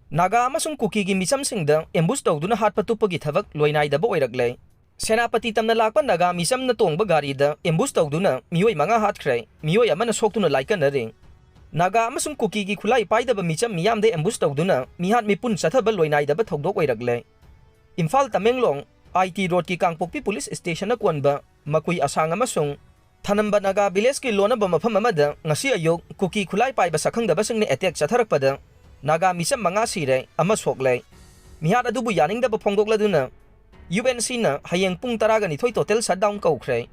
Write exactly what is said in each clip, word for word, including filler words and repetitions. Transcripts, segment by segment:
ꯅꯥꯒꯥ ꯑꯃꯁꯨꯡ ꯀꯨꯀꯤꯒꯤ ꯃꯤꯆꯝꯁꯤꯡꯗ ambush ꯇꯧꯗꯨꯅ ꯍꯥꯠꯄ ꯇꯨꯞꯄꯒꯤ ꯊꯕꯛ ꯂꯣꯏꯅꯥꯏꯗꯕ ꯑꯣꯏꯔꯛꯂꯦ꯫ ꯁꯦꯅꯥꯄꯇꯤ ꯇꯝꯅ ꯂꯥꯛꯄ ꯅꯥꯒꯥ ꯃꯤꯆꯝꯅ ꯇꯣꯡꯕ ꯒꯥꯔꯤꯗ ambush ꯇꯧꯗꯨꯅ ꯃꯤꯑꯣꯏ ꯃꯉꯥ ꯍꯥꯠꯈ꯭ꯔꯦ, ꯃꯤꯑꯣꯏ ꯑꯃꯅ ꯁꯣꯛꯇꯨꯅ ꯂꯥꯏꯀꯠꯅꯔꯤ꯫ ꯅꯥꯒꯥ ꯑꯃꯁꯨꯡ ꯀꯨꯀꯤꯒꯤ ꯈꯨꯠꯂꯥꯏ ꯄꯥꯏꯗꯕ ꯃꯤꯆꯝ ꯃꯤꯌꯥꯝꯗ ambush ꯇꯧꯗꯨꯅ ꯃꯤꯍꯥꯠ ꯃꯤꯄꯨꯟ ꯆꯠꯊꯕ ꯂꯣꯏꯅꯥꯏꯗꯕ ꯊꯧꯗꯣꯛ ꯑꯣꯏꯔꯛꯂꯦ꯫ ꯏꯝꯐꯥꯜ ꯇꯃꯦꯡꯂꯣꯡ I T ꯔꯣꯗꯀꯤ ꯀꯥꯡꯄꯣꯛꯄꯤ ꯄꯨꯂꯤꯁ ꯁ꯭ꯇꯦꯁꯟꯅ ꯀꯣꯟꯕ ꯃꯀꯨꯏ ꯑꯁꯥꯡ ꯑꯃꯁꯨꯡ ꯊꯅꯝꯕ ꯅꯥꯒꯥ ꯚꯤꯂꯦꯖꯀꯤ ꯂꯣꯟꯅꯕ ꯃꯐꯝ ꯑꯃꯗ ꯉꯁꯤ ꯑꯌꯨꯛ ꯀꯨꯀꯤ ꯈꯨꯠꯂꯥꯏ ꯄꯥꯏꯕ ꯁꯛꯈꯪꯗꯕꯁꯤꯡꯅ attack ꯆꯠꯊꯔꯛꯄꯗ ꯅꯥꯒꯥ ꯃꯤꯆꯝ ꯃꯉꯥ ꯁꯤꯔꯦ, ꯑꯃ ꯁꯣꯛꯂꯦ꯫ ꯃꯤꯍꯥꯠ ꯑꯗꯨꯕꯨ ꯌꯥꯅꯤꯡꯗꯕ ꯐꯣꯡꯗꯣꯛꯂꯗꯨꯅ U N C ꯅ ꯍꯌꯦꯡ ꯄꯨꯡ ꯇꯔꯥꯒ ꯅꯤꯊꯣꯏ total shutdown ꯀꯧꯈ꯭ꯔꯦ꯫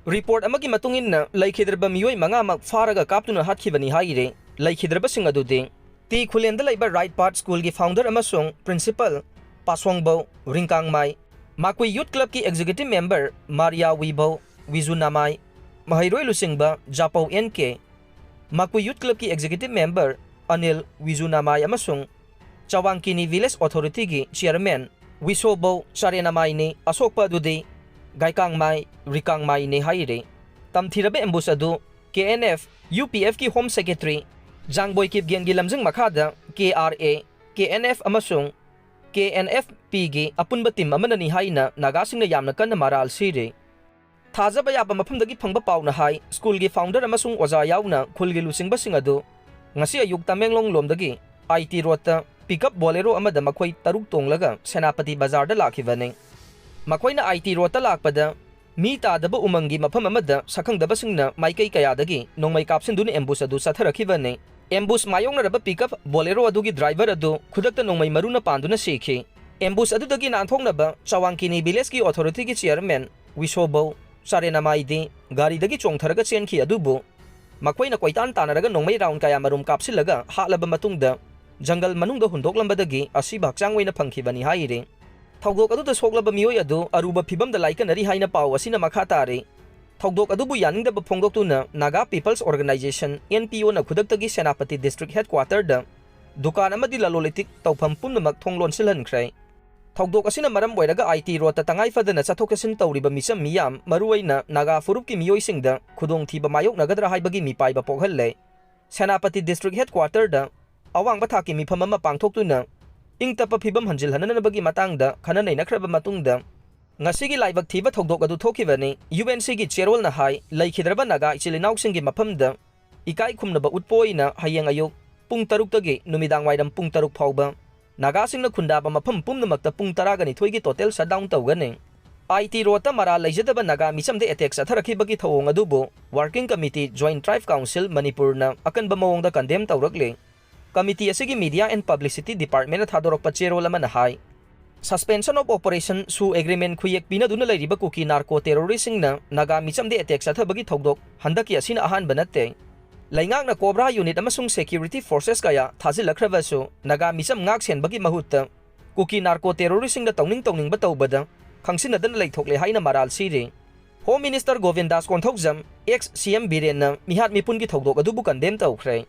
Report ꯑꯃꯒꯤ ꯃꯇꯨꯡ ꯏꯟꯅ ꯂꯩꯈꯤꯗ꯭ꯔꯕ ꯃꯤꯑꯣꯏ ꯃꯉꯥꯃꯛ ꯐꯥꯔꯒ ꯀꯥꯞꯇꯨꯅ ꯍꯥꯠꯈꯤꯕꯅꯤ ꯍꯥꯏꯔꯤ꯫ ꯂꯩꯈꯤꯗ꯭ꯔꯕꯁꯤꯡ ꯑꯗꯨꯗꯤ ꯇꯤ ꯈꯨꯂꯦꯟꯗ ꯂꯩꯕ Right Path School ꯒꯤ founder ꯑꯃꯁꯨꯡ principal ꯄꯥꯁꯣꯡꯕꯧ ꯔꯤꯡꯀꯥꯡꯃꯥꯏ, ꯃꯥꯀꯨꯏ Youth Club ꯀꯤ executive member ꯃꯥꯔꯤꯌꯥ ꯋꯤꯕꯧ ꯋꯤꯖꯨꯅꯥꯃꯥꯏ, ꯃꯍꯩꯔꯣꯏ ꯂꯨꯆꯤꯡꯕ ꯖꯥꯄꯧ N K, ꯃꯥꯀꯨꯏ Youth Club ꯀꯤ executive member ꯑꯅꯤꯜ ꯋꯤꯖꯨꯅꯥꯃꯥꯏ ꯑꯃꯁꯨꯡ ꯆꯋꯥꯡꯀꯤꯅꯤ Village Authority ꯒꯤ chairman ꯋꯤꯁꯣꯕꯧ ꯆꯥꯔꯦꯅꯥꯃꯥꯏꯅꯤ꯫ ꯑꯁꯣꯛꯄ ꯑꯗꯨꯗꯤ ꯒꯥꯏꯀꯥꯡꯃꯥꯏ ꯔꯤꯀꯥꯡꯃꯥꯏꯅꯤ ꯍꯥꯏꯔꯤ꯫ ꯇꯝꯊꯤꯔꯕ ambush ꯑꯗꯨ K N F, U P F ꯀꯤ Home Secretary ꯖꯥꯡꯕꯣꯏ ꯀꯤꯞꯒꯦꯟꯒꯤ ꯂꯝꯖꯤꯡ ꯃꯈꯥꯗ K R A, K N F ꯑꯃꯁꯨꯡ K N F P ꯒꯤ ꯑꯄꯨꯟꯕ team ꯑꯃꯅꯅꯤ ꯍꯥꯏꯅ ꯅꯥꯒꯥꯁꯤꯡꯅ ꯌꯥꯝꯅ ꯀꯟꯅ ꯃꯔꯥꯜ ꯁꯤꯔꯤ꯫ ꯊꯥꯖꯕ ꯌꯥꯕ ꯃꯐꯝꯗꯒꯤ ꯐꯪꯕ ꯄꯥꯎꯅ ꯍꯥꯏ, school ꯒꯤ founder ꯑꯃꯁꯨꯡ ꯑꯣꯖꯥ ꯌꯥꯎꯅ ꯈꯨꯜꯒꯤ ꯂꯨꯆꯤꯡꯕꯁꯤꯡ ꯑꯗꯨ ꯉꯁꯤ ꯑꯌꯨꯛ ꯇꯃꯦꯡꯂꯣꯡ ꯂꯣꯝꯗꯒꯤ I T road ꯇ pickup Bolero ꯑꯃꯗ ꯃꯈꯣꯏ ꯇꯔꯨꯛ ꯇꯣꯡꯂꯒ ꯁꯦꯅꯥꯄꯇꯤ ꯕꯖꯥꯔꯗ ꯂꯥꯛꯈꯤꯕꯅꯤ꯫ ꯃꯈꯣꯏꯅ I T road ꯇ ꯂꯥꯛꯄꯗ ꯃꯤ ꯇꯥꯗꯕ ꯎꯃꯪꯒꯤ ꯃꯐꯝ ꯑꯃꯗ ꯁꯛꯈꯪꯗꯕꯁꯤꯡꯅ ꯃꯥꯏꯀꯩ ꯀꯌꯥꯗꯒꯤ ꯅꯣꯡꯃꯩ ꯀꯥꯞꯁꯤꯟꯗꯨꯅ ambush ꯑꯗꯨ ꯆꯠꯊꯔꯛꯈꯤꯕꯅꯤ꯫ Ambush ꯃꯥꯌꯣꯛꯅꯔꯕ pickup Bolero ꯑꯗꯨꯒꯤ driver ꯑꯗꯨ ꯈꯨꯗꯛꯇ ꯅꯣꯡꯃꯩ ꯃꯔꯨꯅ ꯄꯥꯟꯗꯨꯅ ꯁꯤꯈꯤ꯫ Ambush ꯑꯗꯨꯗꯒꯤ ꯅꯥꯟꯊꯣꯛꯅꯕ ꯆꯋꯥꯡꯀꯤꯅꯤ village ꯀꯤ authority ꯒꯤ chairman ꯋꯤꯁꯣꯕꯧ ꯆꯥꯔꯦꯅꯥꯃꯥꯏꯗꯤ ꯒꯥꯔꯤꯗꯒꯤ ꯆꯣꯡꯊꯔꯒ ꯆꯦꯟꯈꯤ, ꯑꯗꯨꯕꯨ ꯃꯈꯣꯏꯅ ꯀꯣꯏꯇꯥꯟ ꯇꯥꯟꯅꯔꯒ ꯅꯣꯡꯃꯩ round ꯀꯌꯥ ꯃꯔꯨꯝ ꯀꯥꯞꯁꯤꯜꯂꯒ ꯍꯥꯠꯂꯕ ꯃꯇꯨꯡꯗ ꯖꯪꯒꯜ ꯃꯅꯨꯡꯗ ꯍꯨꯟꯗꯣꯛꯂꯝꯕꯗꯒꯤ ꯑꯁꯤꯕ ꯍꯛꯆꯥꯡ ꯑꯣꯏꯅ ꯐꯪꯈꯤꯕꯅꯤ ꯍꯥꯏꯔꯤ꯫ ꯊꯧꯗꯣꯛ ꯑꯗꯨꯗ ꯁꯣꯛꯂꯕ ꯃꯤꯑꯣꯏ ꯑꯗꯨ ꯑꯔꯨꯕ ꯐꯤꯕꯝꯗ ꯂꯥꯏꯀꯠꯅꯔꯤ ꯍꯥꯏꯅ ꯄꯥꯎ ꯑꯁꯤꯅ ꯃꯈꯥ ꯇꯥꯔꯤ꯫ ꯊꯧꯗꯣꯛ ꯑꯗꯨꯕꯨ ꯌꯥꯅꯤꯡꯗꯕ ꯐꯣꯡꯗꯣꯛꯇꯨꯅ Naga People's Organisation, N P O ꯅ ꯈꯨꯗꯛꯇꯒꯤ ꯁꯦꯅꯥꯄꯇꯤ district headquarter ꯗ ꯗꯨꯀꯥꯟ ꯑꯃꯗꯤ ꯂꯂꯣꯟ ꯏꯇꯤꯛ ꯇꯧꯐꯝ ꯄꯨꯝꯅꯃꯛ ꯊꯣꯡ ꯂꯣꯟꯁꯤꯜꯍꯟꯈ꯭ꯔꯦ꯫ ꯊꯧꯗꯣꯛ ꯑꯁꯤꯅ ꯃꯔꯝ ꯑꯣꯏꯔꯒ I T road ꯇ ꯇꯉꯥꯏ ꯐꯗꯅ ꯆꯠꯊꯣꯛ ꯆꯠꯁꯤꯟ ꯇꯧꯔꯤꯕ ꯃꯤꯆꯝ ꯃꯤꯌꯥꯝ, ꯃꯔꯨꯑꯣꯏꯅ ꯅꯥꯒꯥ ꯐꯨꯔꯨꯞꯀꯤ ꯃꯤꯑꯣꯏꯁꯤꯡꯗ ꯈꯨꯗꯣꯡꯊꯤꯕ ꯃꯥꯌꯣꯛꯅꯒꯗ꯭ꯔꯥ ꯍꯥꯏꯕꯒꯤ ꯃꯤꯄꯥꯏꯕ ꯄꯣꯛꯍꯜꯂꯦ꯫ ꯁꯦꯅꯥꯄꯇꯤ district headquarter ꯗ ꯑꯋꯥꯡꯕ ꯊꯥꯛꯀꯤ ꯃꯤꯐꯝ ꯑꯃ ꯄꯥꯡꯊꯣꯛꯇꯨꯅ ꯏꯪ ꯇꯞꯄ ꯐꯤꯕꯝ ꯍꯟꯖꯤꯜꯍꯟꯅꯅꯕꯒꯤ ꯃꯇꯥꯡꯗ ꯈꯟꯅ ꯅꯩꯅꯈ꯭ꯔꯕ ꯃꯇꯨꯡꯗ ꯉꯁꯤꯒꯤ ꯂꯥꯏꯕꯛ ꯊꯤꯕ ꯊꯧꯗꯣꯛ ꯑꯗꯨ ꯊꯣꯛꯈꯤꯕꯅꯤ꯫ ꯌꯨ ꯑꯦꯟ ꯁꯤꯒꯤ ꯆꯦꯔꯣꯜꯅ ꯍꯥꯏ, ꯂꯩꯈꯤꯗ꯭ꯔꯕ ꯅꯥꯒꯥ ꯏꯆꯤꯜ ꯏꯅꯥꯎꯁꯤꯡꯒꯤ ꯃꯐꯝꯗ ꯏꯀꯥꯏ ꯈꯨꯝꯅꯕ ꯎꯠꯄ ꯑꯣꯏꯅ ꯍꯌꯦꯡ ꯑꯌꯨꯛ ꯄꯨꯡ ꯇꯔꯨꯛꯇꯒꯤ ꯅꯨꯃꯤꯗꯥꯡ ꯋꯥꯏꯔꯝ ꯄꯨꯡ ꯇꯔꯨꯛ ꯐꯥꯎꯕ ꯅꯥꯒꯥꯁꯤꯡꯅ ꯈꯨꯟꯗꯥꯕ ꯃꯐꯝ ꯄꯨꯝꯅꯃꯛꯇ ꯄꯨꯡ ꯇꯔꯥꯒ ꯅꯤꯊꯣꯏꯒꯤ total shutdown ꯇꯧꯒꯅꯤ꯫ ꯑꯥꯏ ꯇꯤ ꯔꯣꯗꯇ ꯃꯔꯥꯜ ꯂꯩꯖꯗꯕ ꯅꯥꯒꯥ ꯃꯤꯆꯝꯗ attack ꯆꯠꯊꯔꯛꯈꯤꯕꯒꯤ ꯊꯧꯑꯣꯡ ꯑꯗꯨꯕꯨ Working Committee, Joint Tribe Council ꯃꯅꯤꯄꯨꯔꯅ ꯑꯀꯟꯕ ꯃꯑꯣꯡꯗ condemn ꯇꯧꯔꯛꯂꯤ꯫ Committee ꯑꯁꯤꯒꯤ Media and Publicity Departmentꯅ ꯊꯥꯗꯣꯔꯛꯄ ꯆꯦꯔꯣꯜ ꯑꯃꯅ ꯍꯥꯏ, Suspension of Operation ꯁꯨ agreement ꯈꯨꯌꯦꯛ ꯄꯤꯅꯗꯨꯅ ꯂꯩꯔꯤꯕ ꯀꯨꯀꯤ narco terroristꯁꯤꯡꯅ ꯅꯥꯒꯥ ꯃꯤꯆꯝꯗ attack ꯆꯠꯊꯕꯒꯤ ꯊꯧꯗꯣꯛ ꯍꯟꯗꯛꯀꯤ ꯑꯁꯤꯅ ꯑꯍꯥꯟꯕ ꯅꯠꯇꯦ꯫ ꯂꯩꯉꯥꯛꯅ COBRA unit ꯑꯃꯁꯨꯡ security forces ꯀꯌꯥ ꯊꯥꯖꯤꯜꯂꯛꯈ꯭ꯔꯕꯁꯨ ꯅꯥꯒꯥ ꯃꯤꯆꯝ ꯉꯥꯛ ꯁꯦꯟꯕꯒꯤ ꯃꯍꯨꯠꯇ ꯀꯨꯀꯤ narco terroristꯁꯤꯡꯗ ꯇꯧꯅꯤꯡ ꯇꯧꯅꯤꯡꯕ ꯇꯧꯕꯗ ꯈꯪꯁꯤꯟꯅꯗꯅ ꯂꯩꯊꯣꯛꯂꯦ ꯍꯥꯏꯅ ꯃꯔꯥꯜ ꯁꯤꯔꯤ꯫ Home Minister ꯒꯣꯕꯤꯟꯗꯥꯁ Konthoujam, ex C M ꯕꯤꯔꯦꯟꯅ ꯃꯤꯍꯥꯠ ꯃꯤꯄꯨꯟꯒꯤ ꯊꯧꯗꯣꯛ ꯑꯗꯨꯕꯨ condemn ꯇꯧꯈ꯭ꯔꯦ꯫